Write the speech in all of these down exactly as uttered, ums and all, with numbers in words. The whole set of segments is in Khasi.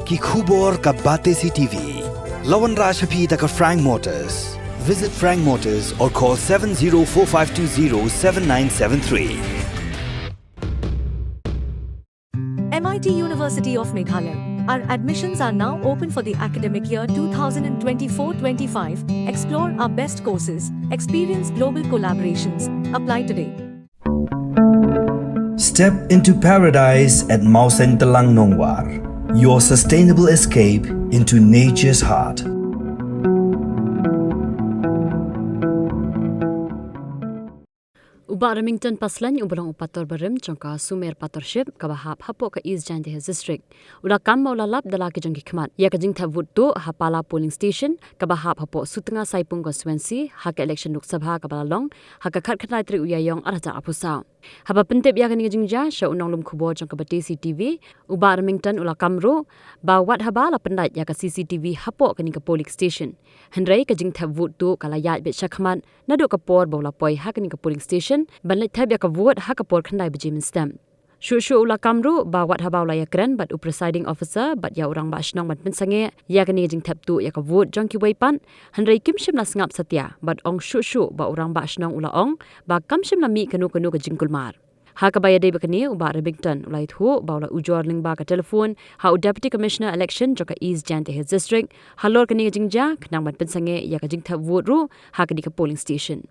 Ki khubor ka Batesi T V. La wanrah sha phi da ka Frank Motors. Visit Frank Motors or call seven zero four five two zero seven nine seven three. M I T University of Meghalaya. Our admissions are now open for the academic year two thousand twenty-four twenty-five. Explore our best courses, experience global collaborations. Apply today. Step into paradise at Mawsyntelang Nongwar. Your sustainable escape into nature's heart. U Bah Remington Paslein, uba long u pator barim jong ka Sumer Patorship kaba hap hapoh ka East Jaintia Hills District, u la kam ba u la lap da la ki jong ki khmat ïa ka jingthep vote tuh ha Pala polling station kaba hap hapoh Sutnga Saipung constituency ha ka election Lok Sabha kaba la long ha ka khatkhyndai tarik u Ïaïong arhajar arphew saw. Haba pyntip ïa kane ka jingjia sha u nonglum khubor jong ka Batesi T V, u Bah Remington u la kam ruh ba wat haba la pyndait ïa ka C C T V hapoh kane ka polling station, hynrei ka jingthep vote tuh ka la ïaid beit shakhmat naduh ka por ba u la poi ha kane ka polling station ban leit thep ïa ka vote ha ka por khyndai baje mynstep. Shuh shuh u la kam ruh ba wat haba u la ïakren bad u presiding officer bad ïa u rangbah shnong ban pynsangeh ïa kane ka jingthep tuh ïa ka vote jong kiwei pat, hynrei kim shym la sngap satia bad ong shuh shuh ba u rangbah shnong u la ong ba kam shym la mih kano kano ka jingkulmar. Ha kaba ïadei bad kane, u Bah Remington u la ïathuh ba u la ujor lyngba ka telephone ha u Deputy Commissioner Election jong ka East Jaintia Hills District halor kane ka jingjia khnang ban pynsangeh ïa ka jingthep vote ruh ha kane ka polling station.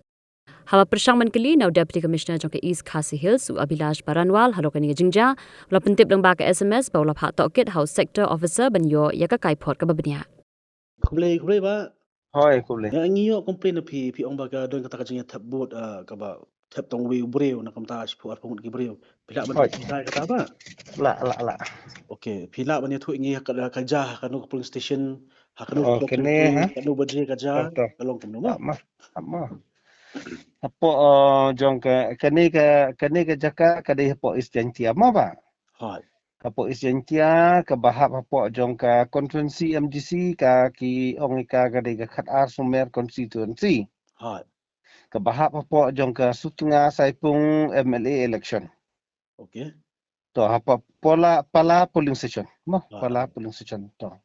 Haba pyrshang ban kylli na u Deputy Commissioner jong ka East Khasi Hills, u Abhilash Baranwal, halor kane ka jingjia, u la pyntip lyngba ka S M S ba u la phah tohkit ha u Sector Officer ban ïoh ïa ka kaiphod kaba bniah. Khublei, khublei Bah. Hooid, khublei. Nga, ngi ïoh complain na phi, phi ong ba ka don kata ka jingïathep vote, ah, kaba thep tang uwei u briew na ka bynta shiphew arphew ngut ki briew. Phi lah ban ïathuh ïa kata Bah? Lah, lah, lah. Okay, phi lah ban ïathuh ïa ngi ha ka, ka jia, ha kano ka polling station, ha kano ka polling, ha kano baje ka jia, ka long kumno Bah? Hapoh, uh, jong ka, kane ka, kane ka jaka ka dei hapoh East Jaintia mo Bah? Hooid. Hapoh East Jaintia kaba hap hapoh jong ka constituency M G C, ka ki ong ïa ka ka dei ka khatar Sumer constituency. Hooid. Kaba hap hapoh jong ka Sutnga Saipung M L A election. Okay. To hapoh Pala, Pala polling station. Mo, Pala polling station. To.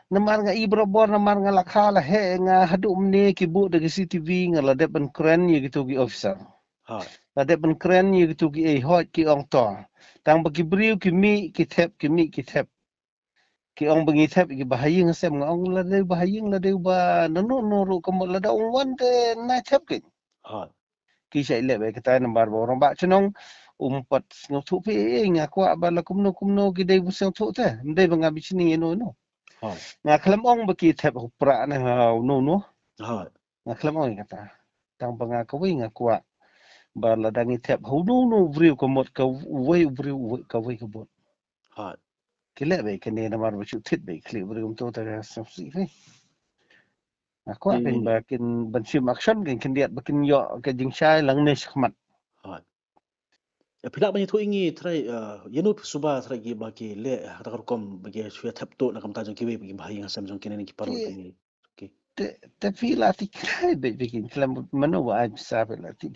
Namar nga i barabor, namar nga la kha la heh nga haduh mynne ki buh da ki C C T V, nga la dep ban kren ïa kito ki officer. Hooid. La dep ban kren ïa kito ki, eh, hooid, ki ong to. Tang ba ki briew ki mih ki thep, ki mih ki thep. Ki ong ba ngi thep ïa ki ba ha ïing ha sem, nga ong lada ba ha ïing, lada ba nano nano ruh, ka mut lada ong wan te nai thep kein. Hooid. Ki shait leh beit kata namar ba u rangbah shnong um pat sngewthuh phi, eh, nga kwah ba la kumno kumno ki dei ba sngewthuh te. Ym dei ba nga bishni ïano ïano. Hooid. Nga khlem ong ba ki thep ha u Prah ne ha uno uno. Hooid. Nga khlem ong ïa kata. Tang ba nga kawei nga kwah ba lada ngi thep ha uno uno u briew ka mut kawei u briew, uwei, kawei ka vote. Hooid. Ki leh beit kane namar ba shu thied beit khlieh briew, kumto te ka sngewsih phi. Nga kwah phin ba kin ban shim action, kin khyndiat ba kin ïoh ka jingshai lane shakhmat. Hooid. Eh, phi lah ban ïathuh ïa ngi trai, eh, ïano suba trai ki ba ki leh ha kata ka rukom ba ki shu ïa thep tuh na ka bynta jong kiwei ki ba ha ïing ha sem jong kine ki paralok kine. Okay. Te, te phi la ti krai beit, phi kin khlem mano ba ai pisa phi la ti.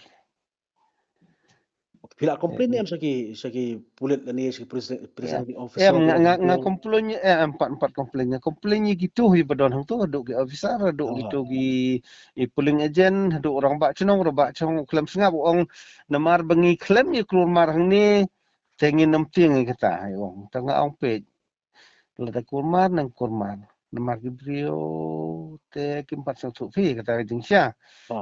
Phi la complain em sha ki, sha ki pulit lane sha ki presiding officer? Em, nga, nga, nga complain, eh, em, pat, pat complain, nga complain ïa kito hi ba don hangto, haduh ki officer, haduh kito ki, i polling agent, haduh u rangbah shnong, rangbah shnong u khlem sngap, u ong namar ba ngi khlem ïa kulmar hangne te ngin ym tieng ïa kata, u ong. Te nga ong peit. Lada kulmar nang kulmar. Namar ki briew te kim pat sngewthuh phi kata ka jingshisha.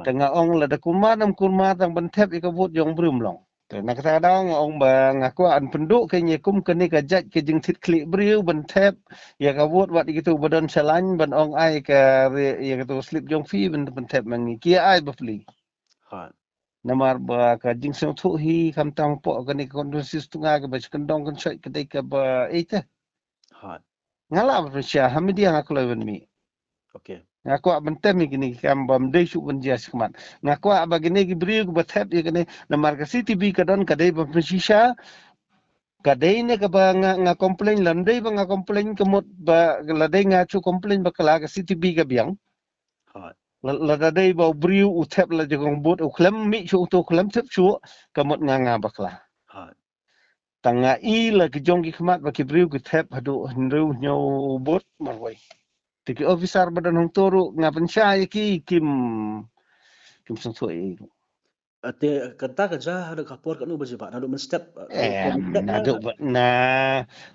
Te nga ong lada kulmar nang kulmar tang ban thep ïa ka vote jong briew ym long. Te na kata ka daw nga ong ba nga kwah ban pynduh kein ïa kum kane ka jait ka jingthied khlieh briew ban thep ïa ka vote, wat ïa kito ba don shalaiñ ban ong ai ka re, ïa kato slip jong phi ban, ban thep ma ngi, ki ai bapli. Namar ba ka jingsngewthuh hi khamtam hapoh kane ka constituency Sutnga kaba shu kyndong kynshoit ka dei kaba, eh, te. Nga lah ban pynshai ha media, nga kloi ban mih. Okay. Nga kwah ban tem ïa kine ki kam ba ym dei shuh ban jia shakhmat. Nga kwah ba kine ki briew kiba thep ïa kane, namar ka C C T V ka don, ka dei ban pynshisha. Ka dei ne kaba nga, nga complain, lada ym dei ba nga complain ka mut ba, lada dei nga shu complain bakla, ka C C T V ka biang. Hooid. La, lada dei ba u briew u thep la jong ka vote, u khlem mih shuh, u khlem thep shuh, ka mut nga, nga bakla. Hooid. Tang nga i la ki jong ki khmat ba ki briew ki thep haduh hynriew hynñiew vote marwei. Te ki officer ba don hangto ruh nga pynshai ïa ki kim, kim sngewthuh ei ruh. Te kata ka jia haduh ka por katno baje, ba naduh mynstep? Em, naduh ba, na,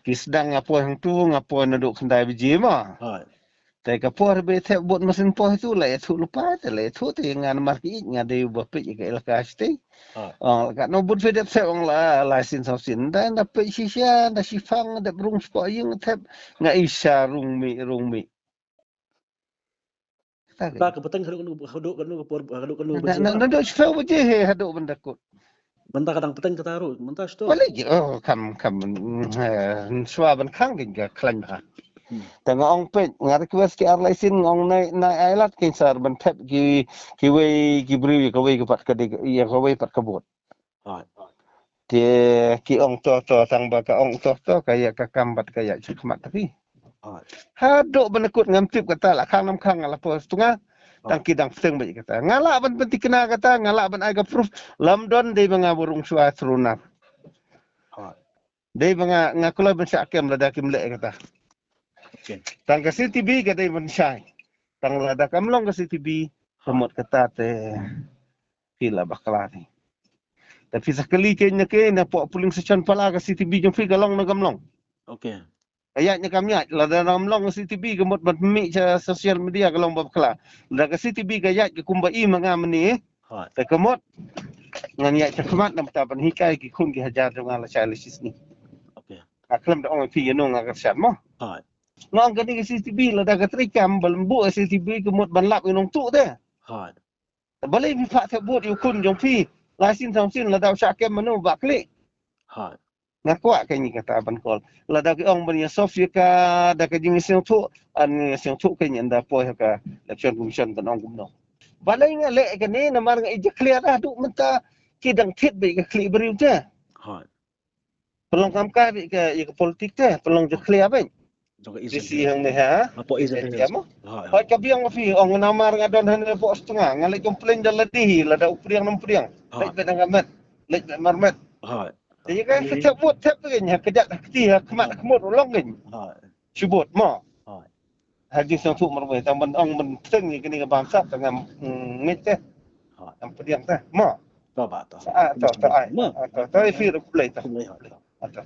ki sdang nga poi hangto, nga poi naduh khyndai baje mo. Te ka por ba thep vote masin poi tu la ïathuh lypa, te la ïathuh te nga namar ki ïeit nga dei uba peit ïa ka elaka shatei. Ong la katno vote phi dep thep, ong la lai sien saw sien. Nda, nda peit shisha, nda shipang, dep rung shapoh ïing thep, nga i sha rung mih, rung mih. Ta ka pateng haduh kano, haduh kano ka por, haduh kano baje? Na, na, naduh shiphew baje hi haduh ban da kut. Mynta ka dang pateng kata ruh, mynta shto. Wale ji, oh, kam, kam, mm, eh, shuwa ban khang keiñ ka khlaiñ bha. Te nga ong peit, nga request ki ar lai sien, nga ong nai, nai ai lad keiñ sar ban thep ki, kiwei ki briew ïa kawei ka pat ka dei, ïa kawei pat ka vote. Te ki ong to to, tang ba ka ong to to, ka ïa ka kam bad ka ïa sha khmat tapi. Haduh ban da kut ngam tip kata la khang nam khang la pos tu nga. Tang ki dang pteng bad kata. Nga lah ban pyntikna kata, nga lah ban ai ka proof. Lam don dei ba nga ba rung shuwa through nar. Dei ba nga, nga kloi ban shah kem lada kim leh kata. Tang ka C T B ka dei ban shai. Tang lada kam long ka C T B, ka mut kata te phi la bakla te. Te phi sa kylli keiñ na keiñ, na poh polling station Pala ka C T B jong phi ka long ne kam long. Ka ïaid ne kam ïaid, lada kam long ka C T B ka mut ban pynmih sha social media ka long ba bakla. Lada ka C T B ka ïaid ka kumba i ma nga mynne. Te ka mut ngan ïaid sha khmat namar ban hikai ki khun ki hajar jong nga la shai la shisngi. Nga khlem da ong ïa phi ïano nga kyrshan mo. Nga ong kane ka C T B lada ka trei kam ba lem buh ka C T B ka mut ban lap ïa nongtuh te. Balei phi phah thep vote ïa u khun jong phi? Lai sien saw sien lada u shah kem mano ba khlieh. Nga kwah kane kata ban call. Lada ki ong ban ïa solve ïa ka da ka jingsngewthuh, an sngewthuh kane ynda poi ha ka Election Commission ban ong kumno. Balei nga leh kane namar nga i jakhlia da haduh mynta ki dang thied bad ka khlieh briew te. Pynlong kam ka bad ka, ïa ka politik te, pynlong jakhlia bad. Jong ka E C. D C hangne ha. Hapoh East Jaintia. Hooid, ka biang ma phi, ong namar nga don hangne hapoh Sutnga, nga leit complain da lade hi, lada u pdiang nam pdiang. Leit bad nga met, leit bad mar met. Te ïa ka thep vote thep te keiñ, ha kjat ha kti ha khmat ha khmut u long keiñ. Shu vote mo. Ha jingsngewthuh marwei, tang ban ong ban pteng ïa kane ka bamsap te ngam, mm, ngeit te. Ngam pdiang te mo. To ba to. Ah, to, to ai. To, to ai phi ruh khublei to. Khublei, hooid.